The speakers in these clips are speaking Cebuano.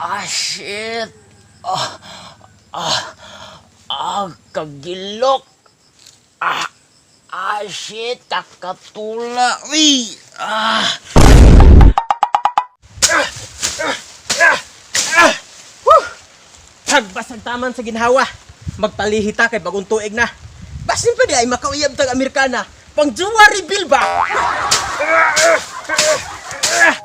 Ah, shit. Ah, ah, ah, kagilok. Ah, ah, shit, kakatula. Uy, ah. Hagbasag taman sa ginhawa. Magpalihi ta kay bagong tuig na. Basin pa di ay makauyab tag Amerikana. Pang juwa reveal ba?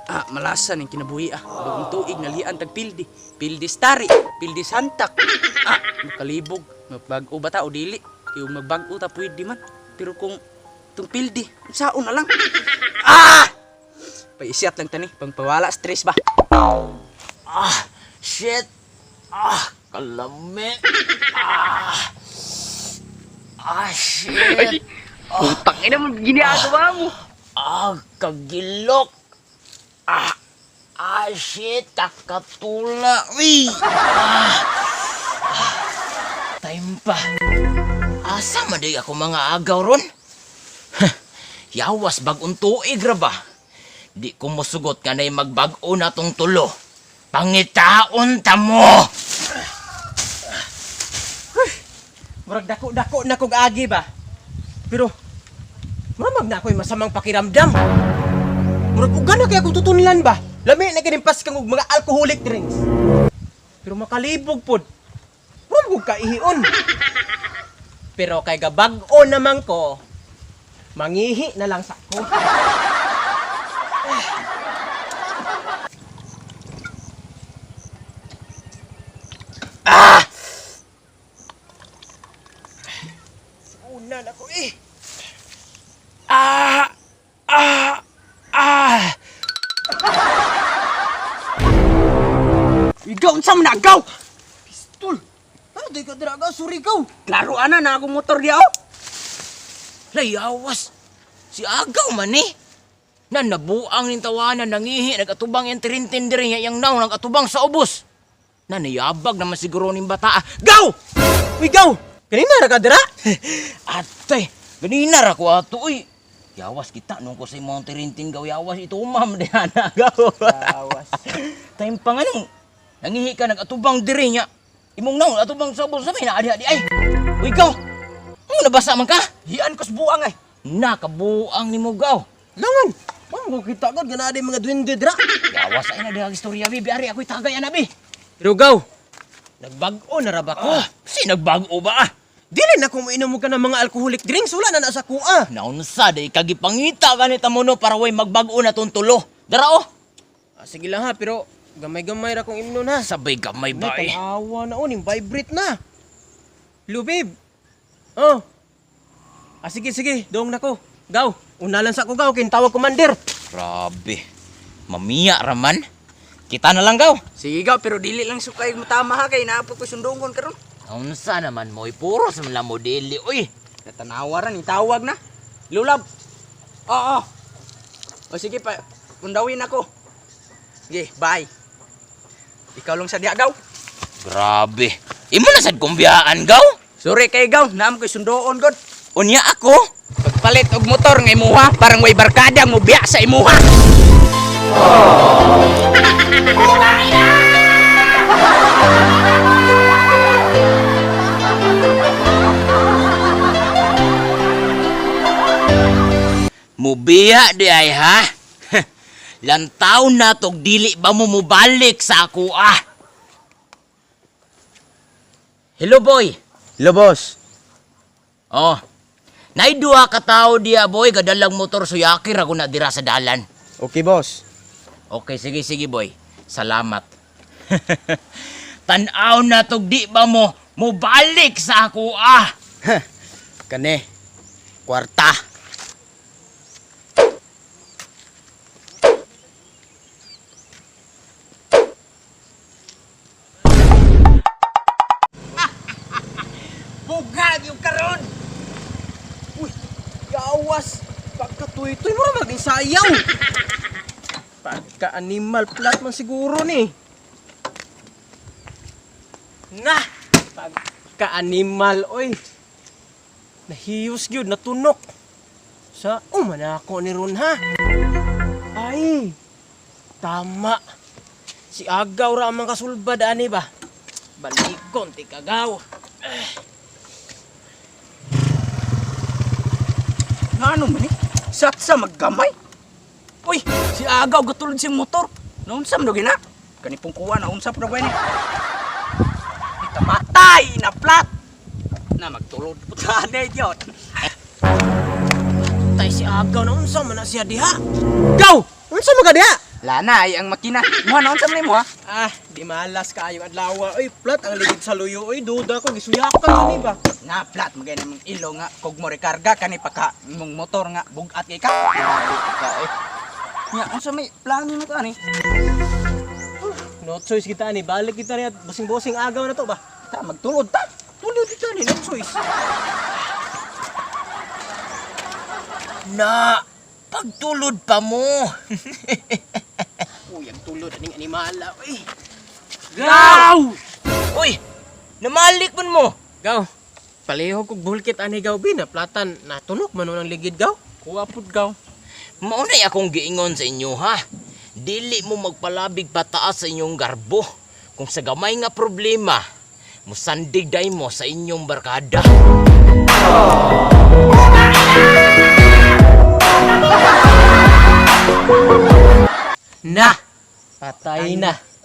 Ah, malasa ning kinabuhi ah. Bagong tuig nalian tag pildi. Pildi stari, pildi santak. Ah, makalibog, magbag-o ba ta o dili? Kay kung magbag-o ta pwede man. Pero kung tung pildi, unsaon na lang. Ah! Paisyat lang tani, pangpawala stress ba. Ah, shit. Ah, kalame. Ah, ah, shit. Putang ina mo ginagawa mo. Ah, kagilok. Ah, ah, shit, kakatula. Uy, ah, ah, time pa. Asa man di ako mga agaw ron? Hah, yawas bagong tuig ra ba? Di ko mosugot nga na'y magbag-o na tong tulo. Pangitaon ta mo! Murag dako-dako na kog agi ba. Pero mamag na ako'y masamang pakiramdam. Murag uga na kay akong tutunlan ba. Lami na kining paskang og mga alcoholic drinks. Pero makalibog pod. Murag og kaihion. Pero kay gabag-o naman ko, mangihi na lang sa ko. Una na ko eh. Ah! Ah! Ah! Ikaw unsa man agaw? Pistol. Ano di ka dira Sorry ka. Klaro ana na akong motor diya oh. Layawas! Si Agaw man eh! Na nabuang ning tawanan, nangihi, nagatubang yung tirintin diri niya, yung naong nagatubang sa ubos. Na niyabag naman siguro ning bata. Ah. Gaw! Uy, gaw! Kanina ra ka dira? Atay, ganina ra ko ato uy. Yawas kita nung ko sa imong tirintin gaw yawas ito umam diana gaw. Yawas. Time pa nga nung nangihi ka nagatubang diri niya. Imong naong atubang sa ubos sabay na adi adi ay. Uy gaw. Ano nabasa man ka? Hian ko sa buang ay. Nakabuang nimo gaw. Langan! Ma'am, ko kita god ganaa di mga duwende dira. Yawas ay na diha ang istorya bi, ari ako'y tagay ana bi. Pero gaw, nagbag-o na ra ba ko? Ah, si nagbag-o ba ah? Dili na kung mainom ka ng mga alcoholic drinks, wala na na sa kuha. Naunsa day kagipangita ganit mo no para way magbag-o na tong tulo. Dara oh. Ah, sige lang ha, pero gamay-gamay ra kong imnon ha. Sabay gamay ba Ay, eh. tanawa na oh, ning vibrate na. Hello, babe. Oh. Ah, sige, sige, doong na ko. Gaw, una lang sa ko gaw, kintawag commander. Grabe. Mamiya raman. Kita na lang gaw. Sige gaw, pero dili lang sukay mo tama ha kay naapod ko sundongon karon. Naunsa naman mo, puro sa mga mo dili uy. Natanawa ra ni tawag na. Lulab. Oo. O sige pa, pundawin ako. Sige, bye. Ikaw lang sa diagaw. Grabe. Imo na sad kumbiyaan gaw. Sorry kay gaw, naam ko'y sundoon god. Unya ako. Pagpalit og motor nga imuha, parang way barkada mo biya sa imuha. Mubiya di ay ha. Lantaw na tog dili ba mo mubalik sa ako ah. Hello boy. Hello, boss. Oh. Nay duha ka tawo diya boy gadalang motor suyaki ra ko na dira sa dalan. Okay, boss. Okay, sige sige boy. Salamat. Tan-aw na tog di ba mo mubalik sa ako ah. Kane, kwarta. Bugag yung karon. Uy, gawas. Pagkatuy-tuy mo na maging sayaw. Pagka-animal plat man siguro ni. Na! Pagka-animal, oy. Nahiyos gyud, natunok. Sa uman ako ni Ron, ha? Ay, tama. Si Agaw ra ang mga kasulbad ani ba? Balikon ti kagaw. Ngano man ni? Satsa maggamay. Uy, si Agaw gatulod siyang motor. Naunsa man daw gina? Kanipong kuha na unsa pa daw ni? Ikamatay na plat. Na magtulod putane jud. Tay si Agaw na unsa man na siya diha. Gaw! Unsa man ka diha? Lana ay ang makina. Mo na unsa man nimo ha? Ah, di malas kaayo adlaw. Oy, plat ang ligid sa luyo. Oy, duda ko gisuyakan ni ba? Na plat magay nimong ilo nga kog mo rekarga kani pagka imong motor nga bugat kay ka. Grabe ka eh. Nya unsa may plano nimo to ani? No choice kita ani, balik kita ni at busing-busing agaw na to ba? Ta magtulod ta. Tulod dito ani, no choice. Na, pagtulod pa mo. Uy, ang tulod aning animala, oy. Gaw! Uy, namalik man mo. Gaw, palihog kog bulkit ani gaw bi na platan natunok man ang ligid gaw. Kuha pud gaw. Maunay akong giingon sa inyo ha. Dili mo magpalabig pataas sa inyong garbo. Kung sa gamay nga problema, musandig day mo sa inyong barkada. Na, patay na.